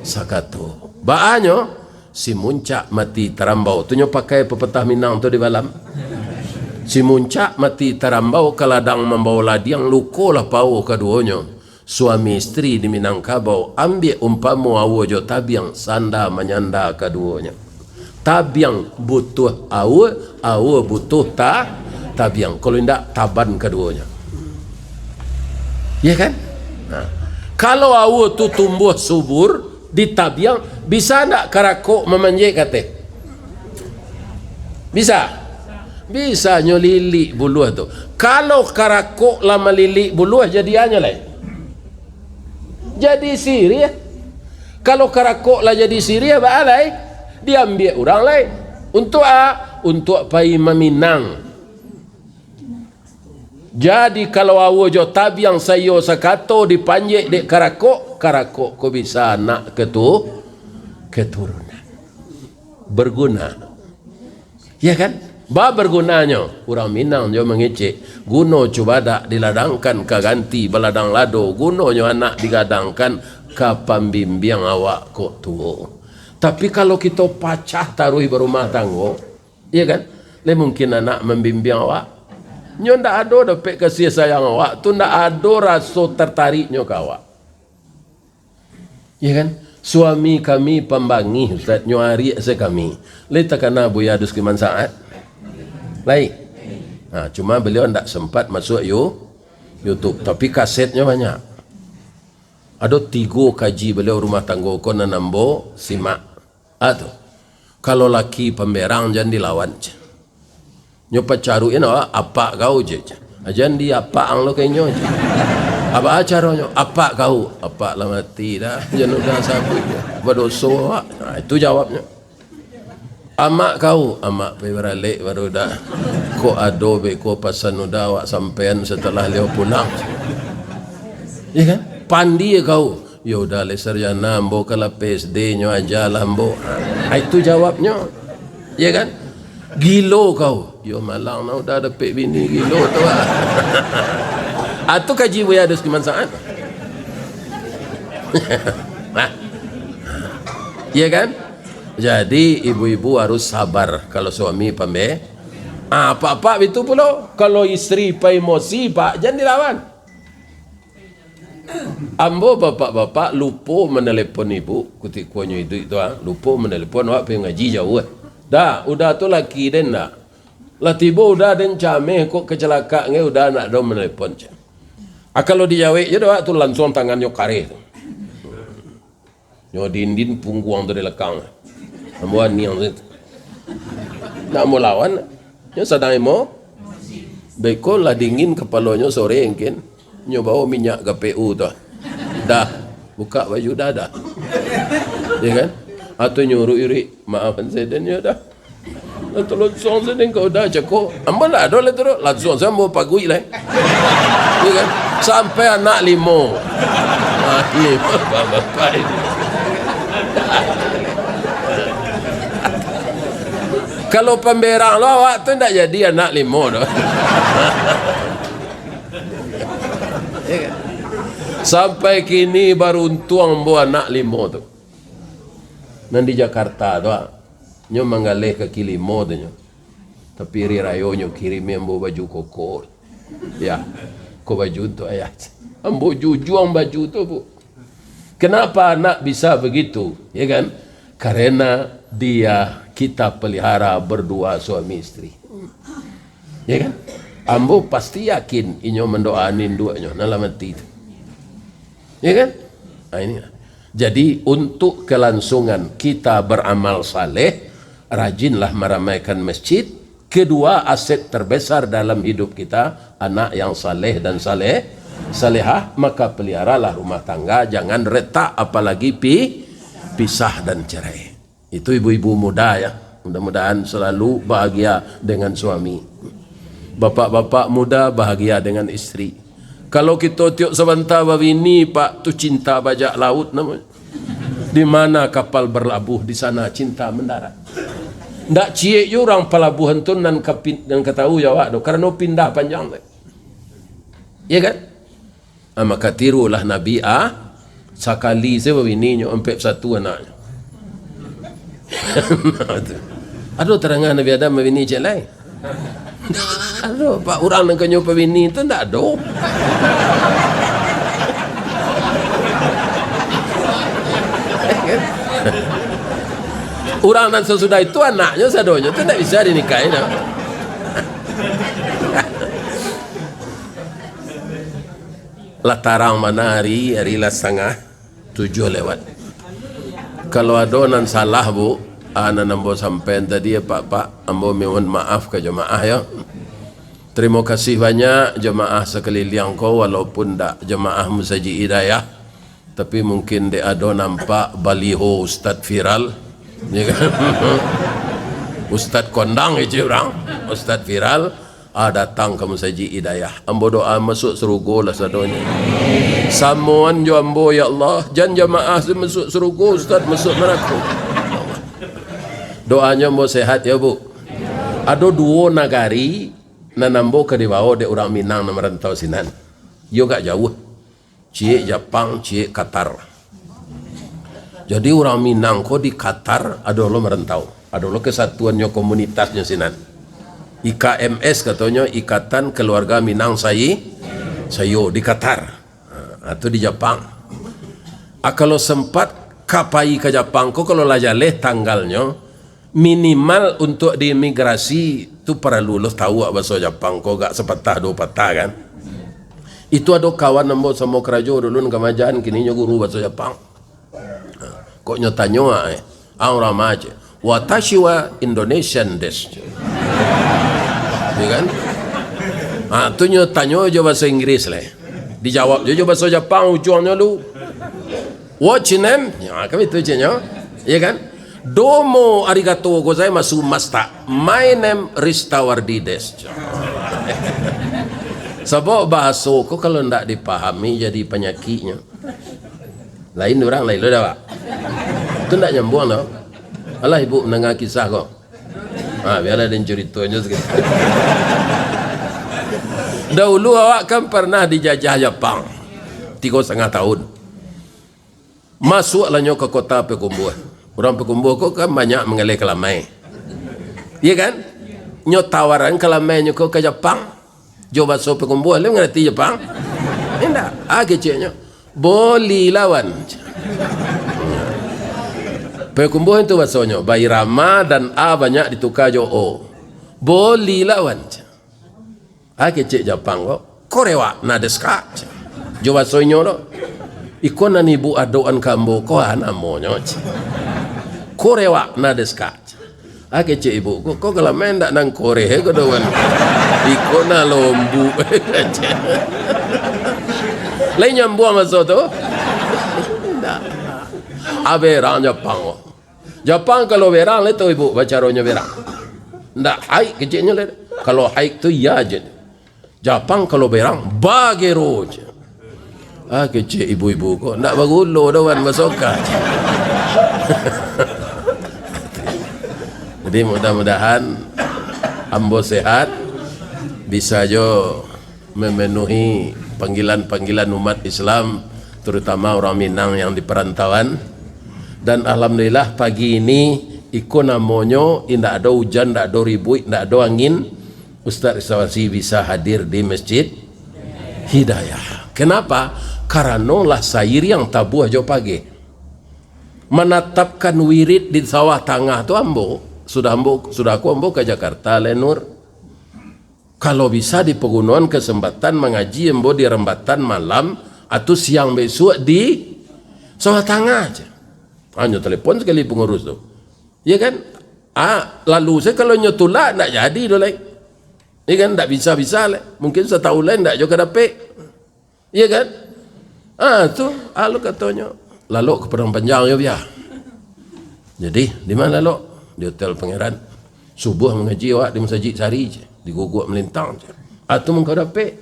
sakato. Baanyo, si muncak mati tarambau. Tu nyo pakai pepatah Minang tu di balam. Si muncak mati tarambau, ka ladang mambao ladiang, lukolah pao kaduonyo. Suami isteri di Minangkabau, ambiak umpamo aua jo tabiang, sanda manyanda kaduonyo. Tabiang butuh aua, aua butuh ta-, tabiang. Kalau indak, taban kaduonyo. Ya kan? Nah, kalau aua tu tumbuah subur di tabiang, bisa ndak karakok mamanjek ka ateh? Bisa? Bisa nyo lilik buluah tu. Kalau karakok lah malilik buluah, jadi a nyo lai? Jadi siriah. Kalau karakok lah jadi siriah, baa lai? Diambiak urang lai. Untuak a? Untuak pai maminang. Jadi, kalau aua jo tabiang saiyo sakato dipanjek dek karakok, karakok ko bisa anak ketu-, keturunan. Berguna. Ya kan? Ba bergunanyo, urang Minang jo mangecek, guno cubadak diladangkan ka ganti baladang lado, gunonyo anak digadangkan ka pambimbiang awak kok tuo. Tapi, kalau kito pacah taruih barumah tanggo, Iya kan? Lai mungkin anak mambimbiang awak. Nyo ndak ado dapek kasih sayang awak tu, ndak ado raso tartariknyo ka awak. Iya kan? Suami kami pambangih, Ustaz, nyo ariak se kami. Lai takana Buya Adus Kiman Saat? Lai. Nah, cuma beliau ndak sempat masuk you-, YouTube, tapi kasetnyo banyak. Ado tigo kaji beliau rumah tanggo ko nan ambo simak. Ah, tu. Kalau laki pamberang, jan dilawan, ceh. Nyo pacaruik awak, apak kau, ceh, ceh. Jan di apak ang lo kenyo, ceh. Apa caronyo? Apak kau, apak lah mati dah. Jan udah sabuik, ceh. Badoso awak. Nah, itu jawabnyo. Amak kau, amak pai baralek baru dah. Kok ado beko pasan udah awak sampaian setelah liau pulang. Iya kan? Pandie kau. Ya udah, lai sarjana, ambo ka lah P S D nyo aja lah ambo. Ha, itu jawabnyo. Ya kan? Gilo kau. Yo malang nah udah dapek bini gilo tu, ah. Ah, tu kaji Buya Adus Kiman Saat. Nah. Ya kan? Jadi, ibu-ibu harus sabar kalau suami pambe-, ah, apak-apak bitu pulo. Kalau istri paimosi, Pak, jan dilawan. Ambo bapak-bapak lupo manelepon ibu, kutiko nyo iduik tu, ah, lupo manelepon, awak pai ngaji jauah. Dah, udah tu laki den dah. Lah tibo udah den cameh kok kacalakak ngai, udah ndak ado manelepon, ceh. Ah, kalau dijawek je dah, awak tu lansuang tangannyo kareh tu. Nyo dindin pungguang tu di lakang. Ambo aniang tu. Nak ambo lawan. Nyo sadang emo. Beko lah dingin kapalonyo sore mungkin. Nyo bawa minyak K P U tu. Dah. Buka baju dah, dah. Ya kan? Atau nyuruh irik. Maafan saya dan nyo dah. Lah, tolong suang sadang kau dah cako. Ambo lah ado lah tu doh. Lansuang sajo ambo paguik lah. Ya kan? Sampai anak limo. Ah, ni bapak-bapak ini. Kalau pamberang lo awak tu ndak jadi anak limo doh. Ya kan? Sampai kini baruntuang ambo anak limo tu. Nan di Jakarta tu, ah. Nyo manggaleh kaki limo tu nyo. Tapi ari rayo nyo kirimi ambo baju koko. Ya, ko baju untuak ayah. Ambo jujuang baju tu, Bu. Kenapa anak bisa begitu? Ya kan? Karena dia kita pelihara berdua suami istri. Ya kan? Ambo pasti yakin inyo mandoaan induaknyo nan lah mati tu. Ya kan? Nah, ini. Jadi, untuk kelangsungan kita beramal saleh, rajinlah meramaikan masjid. Kedua, aset terbesar dalam hidup kita, anak yang saleh dan saleh, salehah, maka peliharalah rumah tangga, jangan retak, apalagi pi-, pisah dan cerai. Itu ibu-ibu muda, ya. Mudah-mudahan selalu bahagia dengan suami. Bapak-bapak muda bahagia dengan istri. Kalau kito tiok sabanta babini, Pak, tu cinta bajak laut namonyo. Di mana kapal berlabuh, di sana cinta mendarat. Ndak ciek jo urang palabuhan tu nan ka pin-, nan ka tahu jo awak tu, karano pindah panjang tu. Iya kan? Ah, maka tirulah Nabi, ah, sakali sajo babini nyo ampek satu anaknyo. Ado tarangah Nabi Adam babini ciek lai? Ado, Pak, urang nan kanyo babini tu ndak ado. Urang nan sasudah itu anaknyo sadonyo tu ndak bisa dinikahi, no. Lah tarang bana ari, ari lah satangah tujuah lewat. Kalau ado nan salah, Bu, A nan ambo sampaian tadi, Pak-pak, ambo mohon maaf ka jamaah, yo. Tarimo kasih banyak jamaah sakaliliang ko, walaupun ndak jamaah Masajik Hidayah, tapi mungkin dek ado nampak baliho Ustaz Viral, ya kan? Ustaz Kondang kecek urang, Ustaz Viral, ah, datang ka Masajik Hidayah. Ambo doa masuak sarugo lah sadonyo. Samoan jo ambo, ya Allah, jan jamaah tu masuak sarugo, Ustaz masuak narako. Doanyo ambo sehat, ya, Bu. Ado duo nagari nan ambo ka dibawo dek urang Minang nan marantau sinan. Iyo agak jauah. Ciek Japang, ciek Qatar. Jadi, urang Minang ko di Qatar ado lo marantau, ado lo kesatuannyo, komunitasnyo sinan. I K M S katonyo, Ikatan Keluarga Minang Sai-, Sayo di Qatar. Ha, tu di Japang. Ah, kalau sempat ka pai ka Japang ko, kalau lah jaleh tanggalnyo, minimal untuak di imigrasi tu paralu lo tahu bahaso Japang ko agak sapatah duo patah, kan. Itu ado kawan ambo samo karajo dulu nan ka majan, kini nyo guru bahaso Japang. Kok nyo tanyo, ah, eh, "Ang urang ma?" cek. "Watashi wa Indonesian desu," cek. Ya kan? Ah, tu nyo tanyo jo bahaso Inggris leh. Dijawab jo, jo bahaso Japang ujuangnyo lu. "What's your name?" Ya, kan itu ceknyo. Ya kan? "Domo arigato gozaimashimashita. My name Ristawardi desu." Sabab bahaso ko kalau ndak dipahami jadi panyakiknyo. Lain urang, lain lo dah, Pak. Tu ndak nyambuang doh. Alah, ibu mandanga kisah ko. Ha, biarlah den curitonyo saketek. Dahulu awak kan parnah dijajah Japang tigo satangah tahun. Masuaklah nyo ka kota Payakumbuah. Urang Payakumbuah ko kan banyak manggaleh kalamai. Iya kan? Nyo tawaran kalamainyo ko ka Japang. Jo baso Payakumbuah, lai mangarati Japang? Indak. Ah, keceknyo, "Boli lawan." Payakumbuah itu basonyo, bairama dan a banyak dituka jo o. "Boli lawan." Ah, kecek Japang ko, "Korewa na desu ka?" Jo baso inyo lo, "Iko nan ibu adokan ka ambo ko, ah, namonyo?" "Korewa na desu ka?" Ah, kecek ibu ko, "Ko kalamai ndak nan koreh ko doh, wan? Iko nan lombuak." Lai nyambuang baso tu? Indak. Ah, berang Japang ko. Japang kalau berang, lai tahu ibu bacaronyo berang? Ndak haid keceknyo lai. Kalau haid tu iya je. Japang kalau berang, bagero je. Ah, kecek ibu-ibu ko, ndak bagulo doh, wan, basoka je. Jadi, mudah-mudahan ambo sehat, bisa jo memenuhi panggilan-panggilan umat Islam, terutama urang Minang yang di perantauan. Dan alhamdulillah, pagi ini, iko namonyo, indak ado ujan, indak ado ribuik, indak ado angin, Ustaz Ristawardi bisa hadir di Masjid Hidayah. Kenapa? Karano lah sairiang tabuah jo pageh. Manatapkan wirid di sawah tangah tu ambo, sudah ambo, sudah aku ambo ka Jakarta, lai Nur. Kalau bisa dipagunoan kasambatan mangaji ambo di rambatan malam, atau siang bisuak di sawah tangah je. Hanyo telepon sakali pangurus tu. Ya kan? Ah, lalu sajo kalau nyo tulak, ndak jadi doh lai. Ya kan? Ndak bisa-bisa lai. Mungkin satahun lai ndak jo ka dapek. Ya kan? Ah, tu, ah, lo katonyo, "Lalok ka Padang Panjang yo, Bia." Jadi, di ma lalok? Di Hotel Pangeran. Subuah mangaji awak di Masajik Sari je, di Guguak Malintang je. Ah, tu mangko dapek.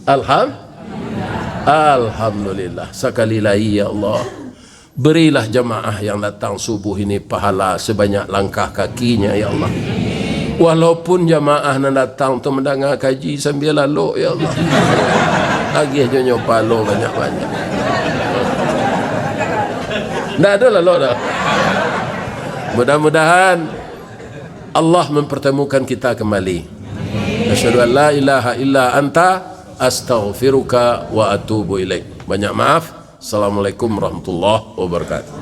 Alham-, Alhamdulillah. Sakali lai, ya Allah. Berilah jamaah yang datang subuh ini pahala sebanyak langkah kakinya, ya Allah. Walaupun jamaah nan datang tu mandanga kaji sambia lalok, ya Allah. Agiah jo nyo pahalo banyak-banyak. Ndak ado lalok doh. Mudah-mudahan Allah mempertemukan kita kembali. Asyhadu an la ilaha illa anta, astaghfiruka wa atubu ilaik. Banyak maaf. Assalamualaikum warahmatullahi wabarakatuh.